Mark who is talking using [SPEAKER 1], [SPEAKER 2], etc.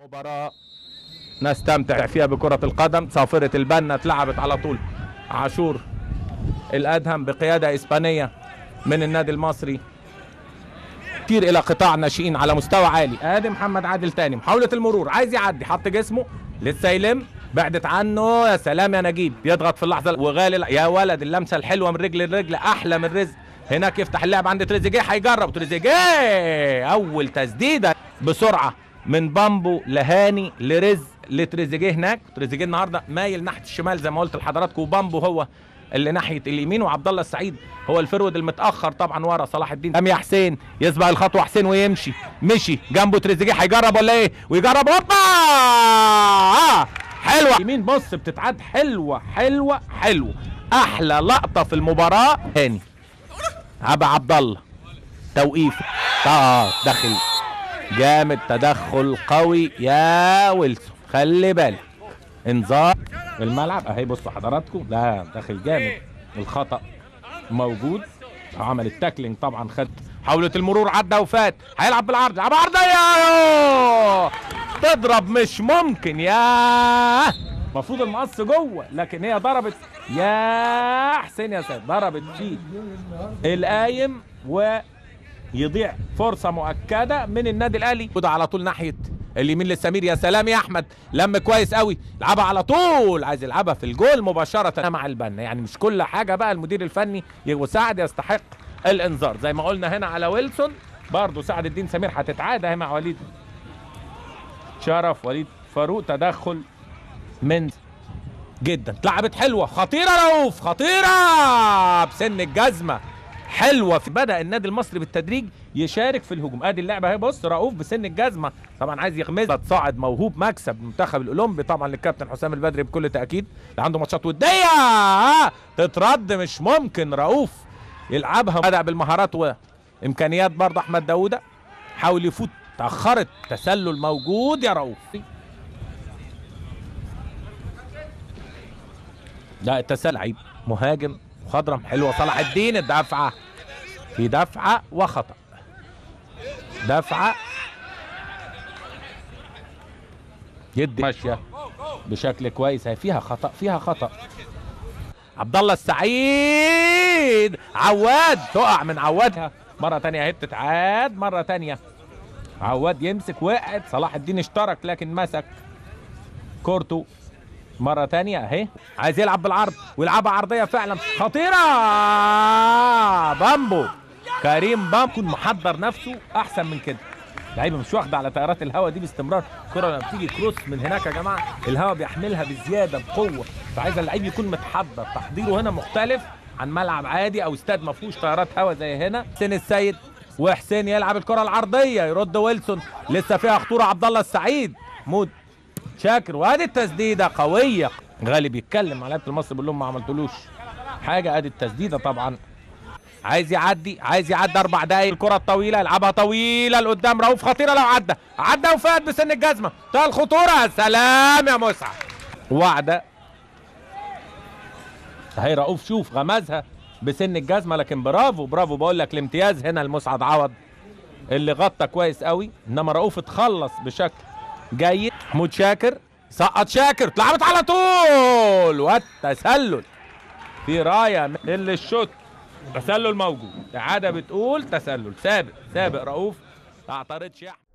[SPEAKER 1] مباراة نستمتع فيها بكرة القدم. صافرة البنا اتلعبت على طول. عاشور الأدهم بقيادة إسبانية من النادي المصري كتير إلى قطاع ناشئين على مستوى عالي. ادي محمد عادل تاني، محاولة المرور، عايز يعدي، حط جسمه لسه يلم، بعدت عنه. يا سلام يا نجيب، يضغط في اللحظة وغالي يا ولد. اللمسة الحلوة من رجل لرجل أحلى من رزق. هناك يفتح اللعب عند تريزيجيه، هيجرب تريزيجيه، أول تسديدة بسرعة من بامبو لهاني لرزق لتريزيجيه. هناك تريزيجيه النهارده مايل ناحية الشمال زي ما قلت لحضراتكم، وبامبو هو اللي ناحية اليمين، وعبد الله السعيد هو ال forward المتاخر طبعا ورا صلاح الدين. قام يا حسين، يسبق الخطوة حسين ويمشي، مشي جنبه تريزيجيه، هيجرب ولا ايه؟ ويجرب، هوبا، حلوة يمين، بص بتتعاد، حلوة حلوة حلوة، احلى لقطة في المباراة. هاني عبا عبد الله، توقيف، داخل جامد، تدخل قوي يا ويلسون، خلي بالك، انذار الملعب اهي. بصوا حضراتكم، لا داخل جامد، الخطأ موجود، عمل ال tackling طبعا، خد حاولة المرور، عدى وفات، هيلعب بالعرض، لعب عرضية تضرب، مش ممكن، يا المفروض المقص جوه، لكن هي ضربت يا حسين يا سيد، ضربت فيه القايم ويضيع فرصة مؤكدة من النادي الأهلي. وده على طول ناحية اليمين للسمير، يا سلام يا احمد، لم كويس قوي، لعبها على طول، عايز يلعبها في الجول مباشرة مع البنا. يعني مش كل حاجة بقى المدير الفني وسعد يستحق الانذار زي ما قلنا هنا على ويلسون. برضه سعد الدين سمير هتتعاد اهي مع وليد شرف، وليد فاروق، تدخل من جدا، اتلعبت حلوة، خطيرة رؤوف، خطيرة بسن الجزمة، حلوة. بدا النادي المصري بالتدريج يشارك في الهجوم. ادي اللعبة اهي، بص رؤوف بسن الجزمة طبعا عايز يغمزها، تصعد موهوب، مكسب المنتخب الاولمبي طبعا للكابتن حسام البدري بكل تاكيد، اللي عنده ماتشات وديه تترد، مش ممكن رؤوف يلعبها. بدا بالمهارات وامكانيات برضه احمد داوودة، حاول يفوت، تاخرت، تسلل موجود يا رؤوف. لا التسلل، لعيب مهاجم مخضرم، حلوة صلاح الدين، الدفعة في دفعه وخطا، دفعه يدي ماشية بشكل كويس، هي فيها خطا، فيها خطا. عبد الله السعيد، عواد، تقع من عوادها مرة ثانية، اهي بتتعاد مرة ثانية، عواد يمسك، وقعت، صلاح الدين اشترك لكن مسك كورته مرة تانية اهي، عايز يلعب بالعرض ويلعبها عرضية فعلا خطيرة، بامبو، كريم بامبو يكون محضر نفسه احسن من كده. لعيبة مش واخدة على تيارات الهواء دي باستمرار، الكرة لما بتيجي كروس من هناك يا جماعة الهواء بيحملها بزيادة بقوة، فعايز اللعيب يكون متحضر، تحضيره هنا مختلف عن ملعب عادي او استاد ما فيهوش تيارات هواء زي هنا. حسين السيد، وحسين يلعب الكرة العرضية، يرد ويلسون، لسه فيها خطورة عبد الله السعيد، مود شاكر، وادي التسديده قوية. غالي بيتكلم مع لعيبة المصري بيقول لهم ما عملتلوش حاجة. ادي التسديده طبعا، عايز يعدي، عايز يعدي 4 دقايق، الكره الطويلة يلعبها طويلة لقدام رؤوف، خطيرة لو عدى، عدى وفات بسن الجزمة، منتهى الخطورة، سلام يا مسعد، وعده اهي رؤوف، شوف غمزها بسن الجزمة، لكن برافو برافو، بقول لك الامتياز هنا لمسعد عوض اللي غطى كويس قوي، انما رؤوف اتخلص بشكل جيد. محمود شاكر، سقط شاكر، اتلعبت على طول، والتسلل في رايه من الشوت، تسلل موجود، اعاده بتقول تسلل، سابق سابق رؤوف، تعترضش يا احمد.